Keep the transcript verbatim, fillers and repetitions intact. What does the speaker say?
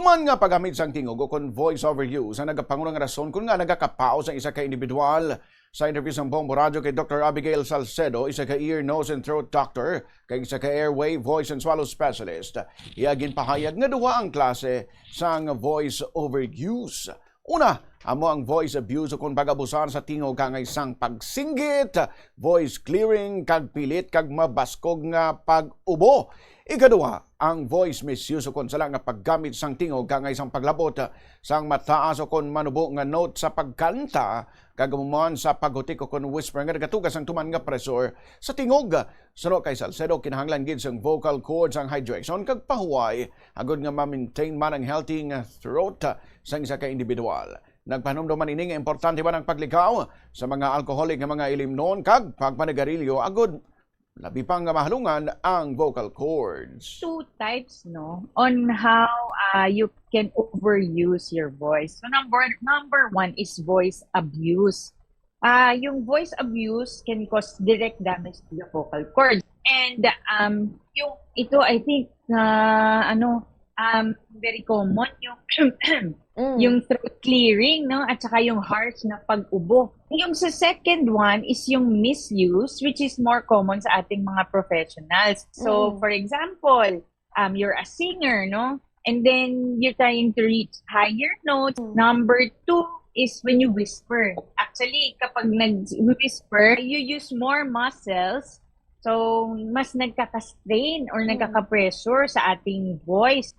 Man nga paggamit sang tingog o kon voice over use ang nagapangulo nga rason kon ngaa nagakapaos ang isa ka individual. Sa interview sang Bombo Radyo kay Doktor Abigail Salcedo, isa ka ear, nose, and throat doctor kag isa ka airway, voice, and swallow specialist, iya ginpahayag nga duha ang klase sang voice over use. Una, amo ang voice abuse o kon pag-abusar sa tingog kaangay sang pagsinggit, voice clearing, kag pilit kag mabaskog nga pag-ubo. Ikaduha, ang voice misuse o kon sala nga paggamit sang tingog kaangay sang paglabot sang mataas o kon manubo nga note sa pagkanta, kag amo man sa paghutik o kon whisper nga nagatuga sang tuman nga pressure sa tingog. Suno kay Salcedo, kinahanglan gid sang vocal cords ang hydration kag pahuway agod nga ma-maintain man ang healthy nga throat sang isa ka individual. Nagpahinumdom man ini nga importante man ang paglikaw sa mga alcoholic nga mga ilimnon kag pagpanigarilyo agod labi pa nga mahalungan ang vocal cords. Two types, no, on how uh, you can overuse your voice. So number number one is voice abuse. Ah, yung voice abuse can cause direct damage to the vocal cords. And um yung ito, I think, uh, ano um very common yung Mm. yung throat clearing, no, at saka yung harsh na pag-ubo. Yung sa second one is yung misuse, which is more common sa ating mga professionals. So, Mm. for example, um, you're a singer, no? And then you're trying to reach higher notes. Mm. Number two is when you whisper. Actually, kapag nag-whisper, you use more muscles. So, mas nagkaka-strain or Mm. nagkaka-pressure sa ating voice.